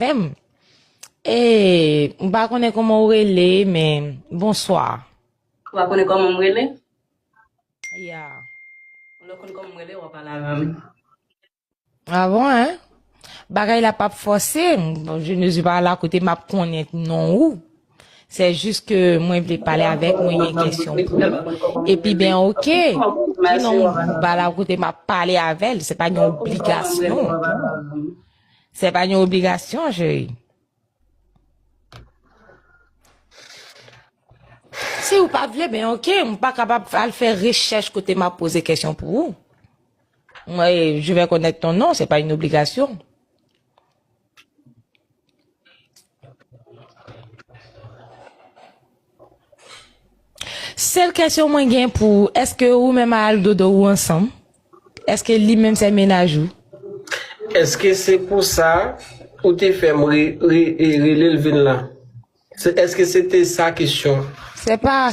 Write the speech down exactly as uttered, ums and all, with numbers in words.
menm. E, m pa konnen kòman w rele, men bonswa. Ou pa konnen kòman m rele? Ya. Ou lè konn kòman m rele, w a pale avè m. Ah bon, hein? Bagay la p ap fòse. Bon, je ne suis pas la kote m ap konnen non ou. Se jis ke mwen vle pale avèk, mwen gen kesyon pou ou. Epi, ben, oke. Sinon, m pa la kote m ap pale avè l. Se pa yon obligasyon. Se pa yon obligasyon, cheri. Si ou pa vle, ben, oke. M pa kapab al fè rechèch kote m ap poze kesyon pou ou. Mwen, je vais connaître ton nom, c'est pas une obligation. Sèl kesyon mwen gen pou ou, èske ou menm a Aldo Doro ansanm? Èske li menm se mennaj ou? Èske se pou sa ou te fè m re, re, e, rele l vin la? Se, èske se te sa kesyon? Se pa